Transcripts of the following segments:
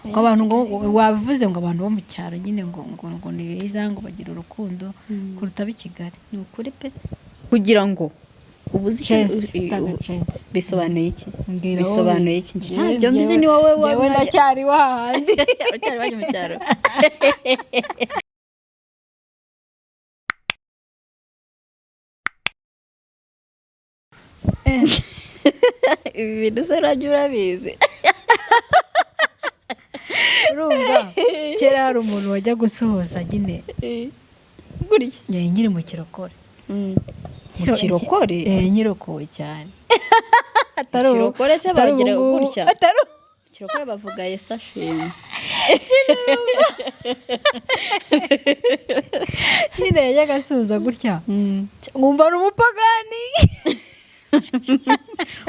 Ngo abantu, ngo wabivuze, ngo abantu bo mu cyaro nyine ngo ni beza, ngo bagira urukundo kuruta ab'i Kigali. Ni ukuri pe. Kugira ngo ubuze icyo Chance, utanga chance. Bisobanuye iki? Mbwira wowe. Bisobanuye iki? Njyewe- Ntabyo mbizi, ni wowe. Njyewe ndacyari wahandi. Uracyari wajya mu cyaro. Ibi bintu se nabyo urabizi? Urumva kera hari umuntu wajya gusuhuza nyine Gutya? Yari nkiri mu kirokore. Mu kirokore? Eh, nyirokowe cyane. Atari Kirokore se atari bagira ubu ngubu. gutya? Atari Kirokore bavuga Yesu ashimwe. Nyine yajyaga asuhuza gutya, nkumva ni umupagani.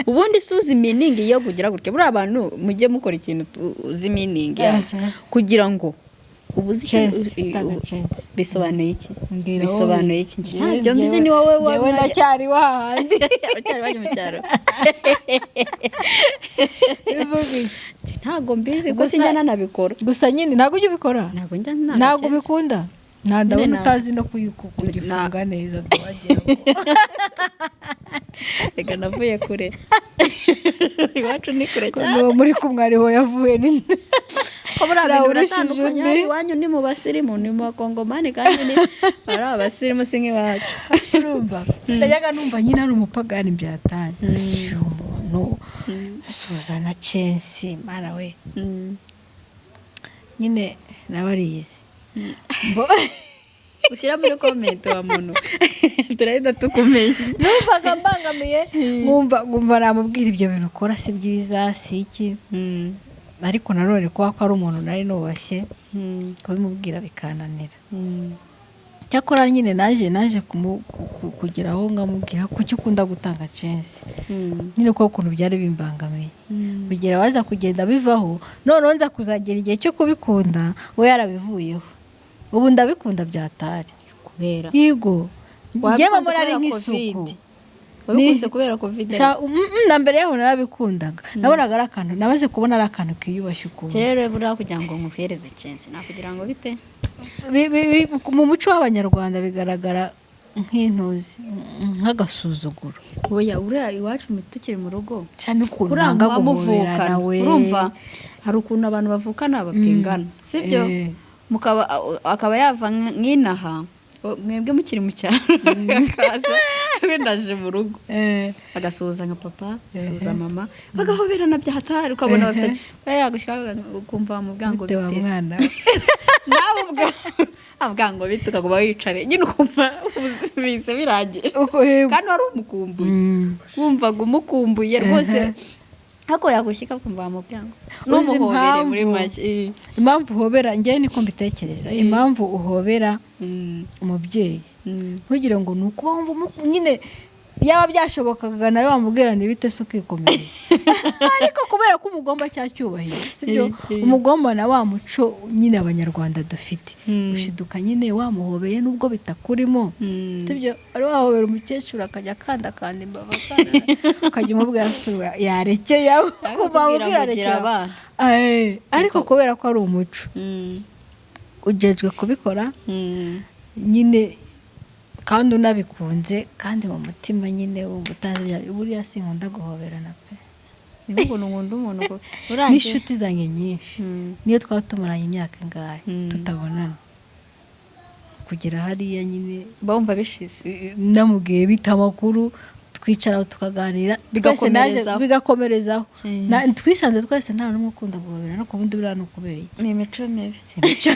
Ubundi suzi meaning yo kugira gutya. Buriya abantu mujye mukora ikintu uzi meaning yacyo. Kugira ngo ubuze icyo Chance, utanga chance. Bisobanuye iki? Mbwira wowe. Bisobanuye iki? Njyewe- Ntabyo mbizi, ni wowe. Njyewe ndacyari wahandi. Uracyari wajya mu cyaro. Bivuga iki? Ntabwo mbizi ko Gusa- sinjya nanabikora. Gusa nyine ntabwo ujya ubikora. Ntabwo njya. Ntabwo ubikunda, nta ndabona utazi no kugifunga neza, wagira ngo Reka, navuye kure, iwacu ni kure ko cyane. n'uwo muri kumwe ariho yavuye ni Ko buriya bintu Urushije biratandukanye. undi. Hano iwanyu ni mu basirimu, ni mu bakongomani, kandi ni ari abasirimu, si nk'iwacu. Urumva najyaga numva nyine ari umupagani byatanye, uyu muntu suzana censi, mara we. Nyine nawe ariyizi. Ushyira muri comment wa muntu, turahita tukumenya. Numvaga mbangamiye, nkumva namubwira ibyo bintu ukora si byiza, si iki, ariko nanone kuba ko ari umuntu nari nubashye, kubimubwira bikananira. Cyakora nyine naje kugeraho nkamubwira kuki ukunda gutanga censi nyine, kuko ukuntu byari bimbangamiye kugira baza kugenda bivaho. Noneho nza kuzagera igihe cyo kubikunda we yarabivuyeho. Ubu ndabikunda byatari. Kubera Yego, njyewe Wabikunze mbona ari kubera nk'isuku. Covid. Wabikunze kubera Covid? Na mbere yaho narabikundaga, nabonaga ari akantu, namaze kubona ari akantu kiyubashye ukuntu. Rero buriya kugira ngo nkuhereze chance, nakugira ngo bite? Mu muco w'Abanyarwanda bigaragara nk'intuzi, nk'agasuzuguro. Oya, uriya iwacu tukiri mu rugo Cyane ukuntu uriya nanga muba guhoberana muvukana we. Urumva hari ukuntu abantu bavukana bapingana, sibyo? Eh. Mukaba akaba yava nk'inaha, mwebwe mukiri mu cyaro, akaza wenda aje mu rugo, agasuhuza nka papa, agasuhuza mama, bagahoberana byahatari, ukabona bafitanye we yagushyika ukumva bamubwira ngo Bite wa biteze mwana. Nawe ubwo avuga ngo bite, ukaguma wicare nyine, ukumva bise birangira. Kandi wari umukumbuye, wumvaga umukumbuye rwose, ariko yagushyika ukumva bamubwira ngo Uzi numuhobere muri impamvu? make. Impamvu uhobera, njyewe niko mbitekereza, impamvu uhobera umubyeyi, ntugire ngo ni ukuba wumva nyine yaba byashobokaga nawe wamubwira ntibite se ukikomereza, ariko kubera ko umugomba cya cyubahiro, sibyo? Umugomba na wa muco nyine Abanyarwanda dufite, ushiduka nyine wamuhobeye nubwo bitakurimo, sibyo? Wari wahobera umukecuru akajya akandakanda imbavu, ukajya umubwira se yarekeye aho, Cyangwa kumva akakubwira wamubwira ngo gira arekeye aho. abana. Ariko kubera ko ari umuco, ujejwe kubikora nyine, kandi unabikunze, kandi mu mutima nyine wumva utazi buriya sinkunda guhoberana pe. Niba ukuntu nkunda umuntu urangiye N'inshuti zanjye nyinshi, niyo twaba tumaranye imyaka ingahe tutabonana, kugera hariya nyine bumva bishize. Namubwiye bita amakuru, twicara tukaganira twese naje Bigakomerezaho. Bigakomerezaho. Twisanze twese nta n'umwe ukunda guhoberana, ariko ubundi buriya ni ukubera iki? Ni imico mibi. Si imico.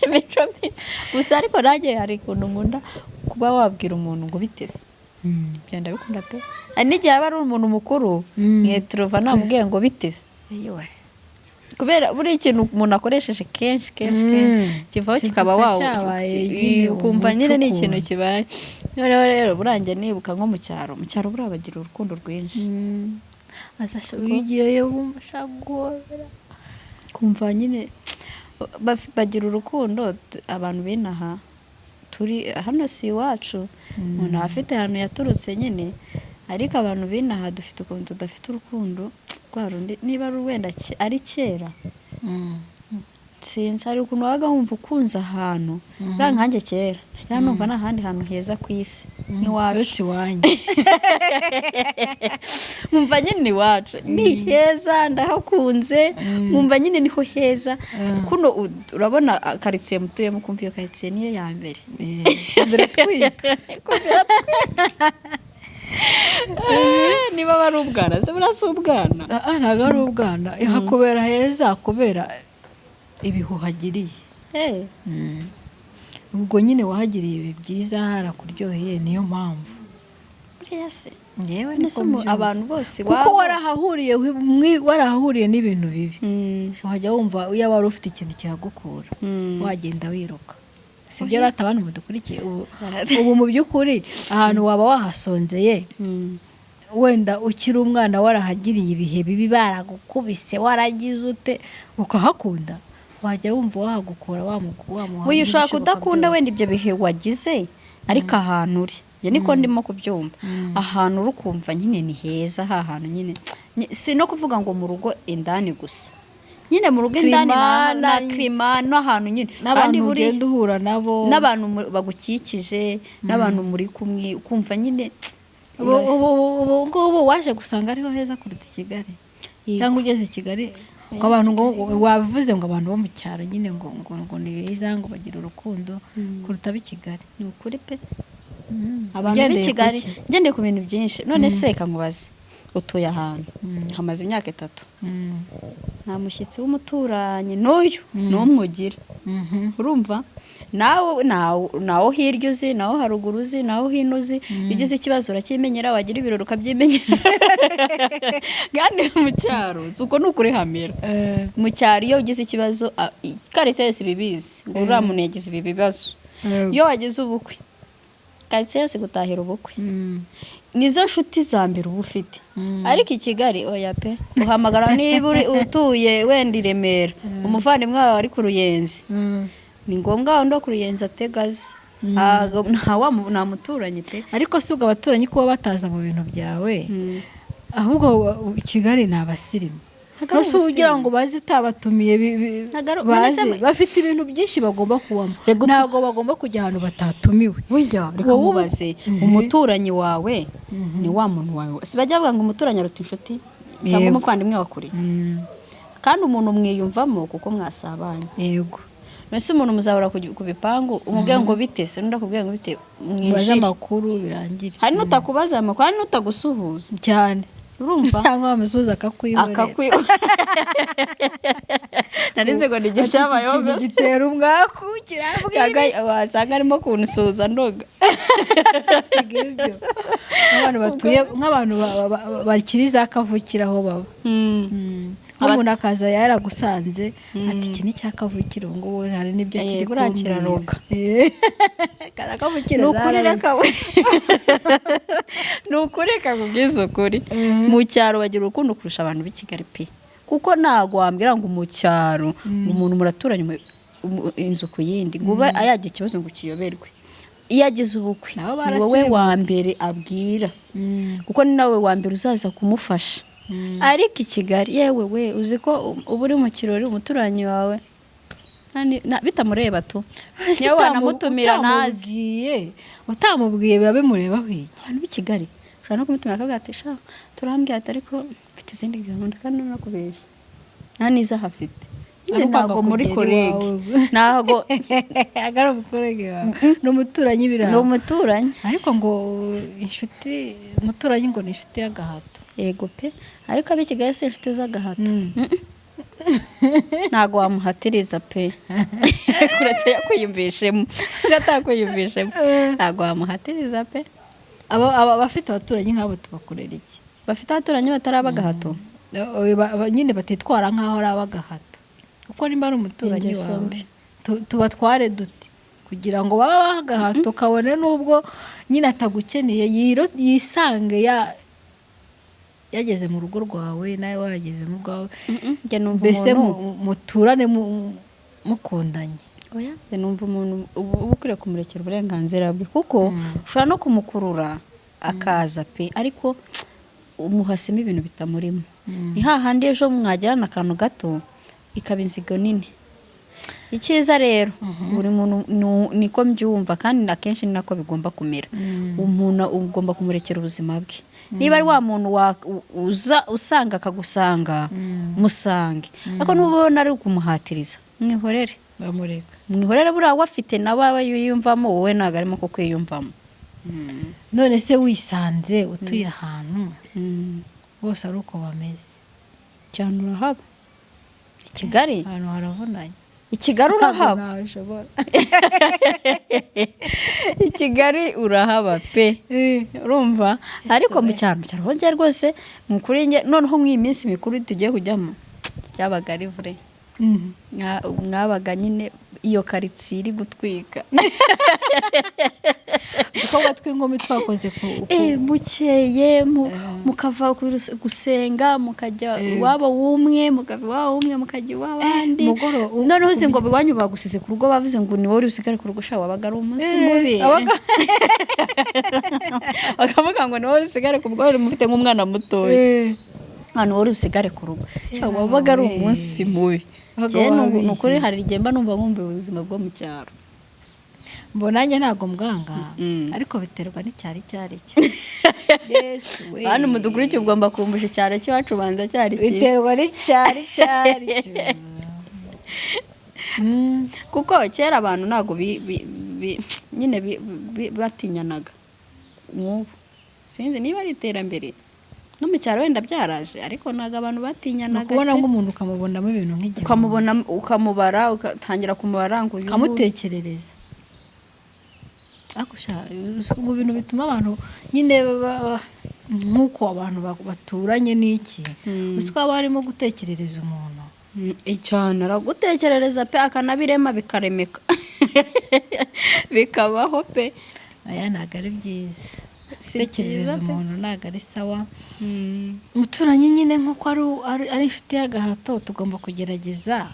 Imico mibi gusa. Ariko nanjye hari ukuntu nkunda kuba wabwira umuntu ngo biteze. Ibyo ndabikunda pe. Hari n'igihe aba ari umuntu mukuru, nketurova namubwiye ngo biteze, Yewe. kubera buriya ikintu umuntu akoresheje kenshi kenshi kenshi kivaho Kiduka kikaba wawo cyabaye nyine ukumva nyine ni umuco ikintu ukuntu. kibaye. Noneho rero burangiye nibuka nko mu cyaro, mu cyaro buriya bagira urukundo rwinshi. Azasha ugiyeyo wumva ashaka guhobera. Kumva nyine bagira urukundo. Abantu b'inaha turi hano si iwacu, umuntu aba afite ahantu yaturutse nyine. Ariko abantu b'inaha dufite ukuntu tudafite urukundo rwa rundi, niba ari wenda ari kera sinzi, hari ukuntu wabaga wumva ukunze ahantu uriya nkanjye kera cyangwa numva nta handi hantu heza ku isi nk'iwacu. Uretse iwanyu. Nkumva nyine iwacu ni heza, ndahakunze, nkumva nyine niho heza. Kuno urabona karitsiye mutuyemo, ukumva iyo karitsiye niyo ya mbere. Biratwika. Niba ari ubwana se, buriya si ubwana. Ah, ntabwo ari ubwana, hakubera heza kubera ibihu uhagiriye. Ubwo nyine wahagiriye ibihe byiza, harakuryoheye, niyo mpamvu. Buriya se Ngewe none se niko mbyumva. Abantu bose Kuko iwabo- warahahuriye n'ibintu bibi, wajya wumva iyo wari ufite ikintu kihagukura, wagenda wiruka. Si byo rata, abantu mudukurikiye ubu? Ubu mu by'ukuri ahantu waba wahasonzeye, wenda ukiri umwana warahagiriye ibihe bibi, baragukubise, waragize ute, ukahakunda, wajya wumva wahagukura wamuha Uyu ushobora ibishoboka kudakunda byose. wenda ibyo bihe wagize, ariko ahantu uri, njye niko ndimo kubyumva, ahantu uri ukumva nyine ni heza, ha hantu nyine si no kuvuga ngo mu rugo indani gusa, nyine mu rugo indani Climat na climat n'ahantu nyine n'abantu kandi buri ugenda uhura nabo, n'abantu bagukikije, n'abantu muri kumwe, ukumva nyine Ubu ngubu waje gusanga ariho heza kuruta i Kigali. Yego. Cyangwa ugeze i Kigali ngo abantu ngo wabivuze ngo abantu bo mu cyaro nyine ngo ni beza, ngo bagira urukundo kuruta ab'i Kigali. Ni ukuri pe, abantu b'i Ugendeye ku Kigali ki? Ngendeye ku bintu byinshi. None se reka nkubaze, utuye ahantu hamaze imyaka 3, nta mushyitsi w'umuturanyi n'uyu n'umwe ugira. Urumva nawe nawo hirya uzi, nawo haruguru uzi, nawo hino uzi. Iyo ugize ikibazo uracyimenyera, wagira ibirori ukabyimenyera. Kandi mu cyaro si uko, ni ukurihamira. Mu cyaro iyo ugize ikibazo, karitsiye yose ibibizi ngo uriya muntu yagize ibi bibazo. Iyo wagize ubukwe, karitsiye yose gutahira ubukwe, nizo nshuti za mbere uba ufite. Ariko i Kigali oya pe, uhamagara niba uri utuye wenda i Remera, umuvandimwe wawe ari ku Ruyenzi, ni ngombwa wundi wo ku Ruyenzi ategaze. Nta muturanyi pe. Ariko si ubwo abaturanyi kuba bataza mu bintu byawe, ahubwo Kigali ni abasirimu. Ntabwo ari Nose ugira ubusirimu. ngo baze utabatumiye, Ntabwo ari- baze none se bafite ibintu byinshi bagomba kubamo, Rega ntabwo bagomba kujya ahantu batatumiwe. Burya reka Wowe mubaze, umuturanyi wawe ni wa muntu wawe, si bajya bavuga ngo umuturanyi aruta inshuti cyangwa umuvandimwe wa kure? Kandi umuntu mwiyumvamo kuko mwasabanye. Mbese umuntu muzahora ku bipangu, umubwira ngo bite se, n'undi akubwira ngo bite, Mubaze mwinjire. amakuru birangire. Hari n'utakubaza ayo makuru, hari n'utagusuhuza. Cyane. Urumva? Cyangwa wamusuhuza akakwihorera. Akakwi narinze ngo ni igihe Ati, "Iki cyabayeho kintu gusa." gitera umwaku kirambwira. Cyangwa wasanga arimo kunsuhuza ndoga. Siga ibyo, nk'abantu batuye, nk'abantu bakiri za kavukire aho baba, nk'umuntu akaza yaragusanze ati iki ni cya kavukire, ubu ngubu hari n'ibyo kiri buriya kumbwira. Kiraroga. Kavukire Ni ukuri zararoze. Reka we, ni ukuri, reka nkubwize ukuri, mu cyaro bagira urukundo kurusha abantu b'i Kigali pe, kuko ntabwo wambwira ngo mu cyaro umuntu muraturanye inzu ku yindi ngo ube yagira ikibazo ngo ukiyoberwe. Iyo agize ubukwe, Nabo ni wowe wa barasirimutse. mbere abwira, kuko ni nawe wa mbere uzaza kumufasha. Ariko i Kigali, yewe we, uzi ko uba uri mu kirori, umuturanyi wawe bitamureba tu, niyo wanamutumira ntazi. Utamubwiye, utamubwiye biba bimurebaho iki? Abantu b'i Kigali ushobora no kumutumira akavuga ati sha turambwira ati ariko mfite izindi gahunda, kandi nakubeshya nta n'izo ahafite nyine. Ari ukwanga Ntabwo muri kugera collègue. iwawe. Ntabwo Ntabwo ari umucollègue wawe, ni umuturanyi Ni biraba. umuturanyi. Ariko ngo inshuti, umuturanyi ngo ni inshuti y'agahato. Yego pe, ariko ab'i Kigali si inshuti z'agahato. Ntabwo wamuhatiriza pe, kuretse yakwiyumvishemo, atakwiyumvishemo ntabwo wamuhatiriza pe. Aba bafite abaturanyi nk'abo tubakorera iki? Bafite abaturanyi batari ab'agahato? Nyine batitwara nk'aho ari ab'agahato, kuko nimba ari umuturanyi Ingeso wawe mbi. Tubatware dute kugira ngo babe ab'agahato, kabone n'ubwo nyine atagukeneye, yisange yageze mu rugo rwawe, nawe wageze mu rwawe? Njye numva Mbese umuntu muturane mukundanye. Oya, njye numva umuntu uba ukwiriye kumurekera uburenganzira bwe, kuko ushobora no kumukurura. Akaza pe, ariko umuhasemo ibintu bitamurimo. Ni hahandi ejo mwagirana akantu gato ikaba inzigo nini. Icyiza rero, buri muntu niko mbyumva, kandi akenshi ni nako bigomba kumera, umuntu ugomba kumurekera ubuzima bwe. Niba ari wa muntu uza usanga akagusanga, musange, ariko nuba ubona ari ukumuhatiriza, mwihorere. Bamureka. Mwihorere. Buriya we afite nawe aba yiyumvamo, wowe ntabwo arimo kukwiyumvamo. None se wisanze utuye ahantu bose ari uko bameze? Cyane, urahaba i Kigali. Ahantu haravunanye. I Kigali urahaba. Ntabwo nabishobora. I Kigali urahaba pe, urumva? Ariko mu cyaro, mu cyaro hongera rwose mu kuri njye. Noneho nk'iyi minsi mikuru tugiye kujyamo, byabaga ari vure. Mwabaga nyine iyo karitsiye iri gutwika. Udukobwa tw'inkumi twakoze ku Bukeye mukava gusenga, mukajya iwabo w'umwe, mukava iwabo w'umwe mukajya iw'abandi. Noneho uzi ngo iwanyu bagusize ku rugo, bavuze ngo ni wowe uri busigare ku rugo. Sha, wabaga ari umunsi mubi. Bakavuga ngo ni wowe uri busigare ku rugo, mufite nk'umwana mutoya, ahantu wowe uri busigare ku rugo. Sha, wabaga ari umunsi mubi. Wabaga Njyewe wabihiye. Ni ukuri hari igihe mba numva nkumbuye ubuzima bwo mu cyaro. Mbona nanjye ntabwo mbwanga, ariko biterwa n'icyaro icyo ari cyo. Yesu we! Hano mudukurikiye, ugomba kumbusha icyaro cy'iwacu, ubanza cyari cyiza. Biterwa n'icyaro icyo ari cyo. Kuko kera abantu ntabwo nyine batinyanaga nk'ubu. Sinzi niba ari iterambere no mu cyaro wenda byaraje, ariko ntabwo abantu Ni batinyanaga ukubona pe. nk'umuntu ukamubonamo ibintu nk'igihumbi. Ukamubona, ukamubara, ugatangira kumubara ngo uyu nguyu- Ukamutekerereza. Ariko sha, mu bintu bituma abantu nyine nk'uko abantu baturanye n'iki, uzi ko haba harimo gutekerereza umuntu. Cyane, aragutekerereza pe, akanabirema, bikaremeka, bikabaho pe. Aya ntabwo ari byiza. Si Gutekerereza byiza pe. umuntu ntabwo ari sawa. Umuturanyi nyine nk'uko ari inshuti y'agahato, tugomba kugerageza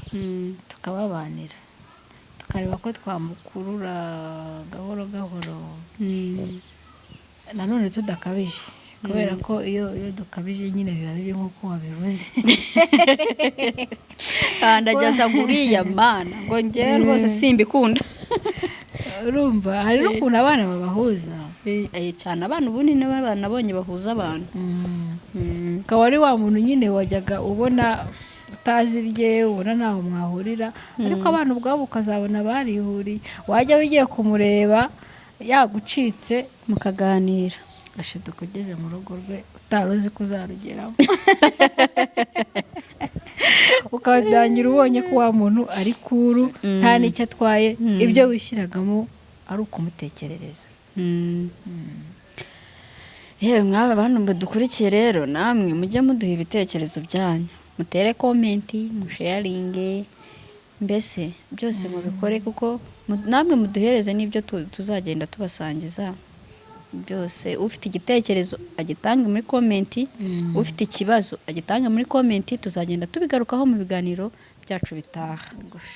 tukababanira, tukareba ko twamukurura gahoro gahoro, nanone tudakabije, kubera ko iyo dukabije nyine biba bibi nk'uko wabivuze. Kandageza ngo uriya mana, ngo njyewe rwose simbikunda. Urumva hari n'ukuntu abana babahuza. Cyane, abana ubundi nibo nabonye bahuza abantu. Ukaba ari wa muntu nyine wajyaga ubona utazi ibye, ubona ntaho mwahurira, ariko abana ubwabo ukazabona barihuriye, wajya ugiye kumureba yagucitse, mukaganira. Gashiduka ugeze mu rugo rwe utari uzi ko uzarugeramo, ukatangira ubonye ko wa muntu ari kuru, nta n'icyo atwaye, ibyo wishyiragamo ari ukumutekerereza. Yewe, mwaba bantu mudukurikiye rero, namwe mujye muduha ibitekerezo byanyu, mutere comment, musharinge, mbese byose mubikore, kuko namwe muduhereze n'ibyo tuzagenda tubasangiza byose. Ufite igitekerezo agitange muri comment, ufite ikibazo agitange muri comment, tuzagenda tubigarukaho mu biganiro byacu bitaha.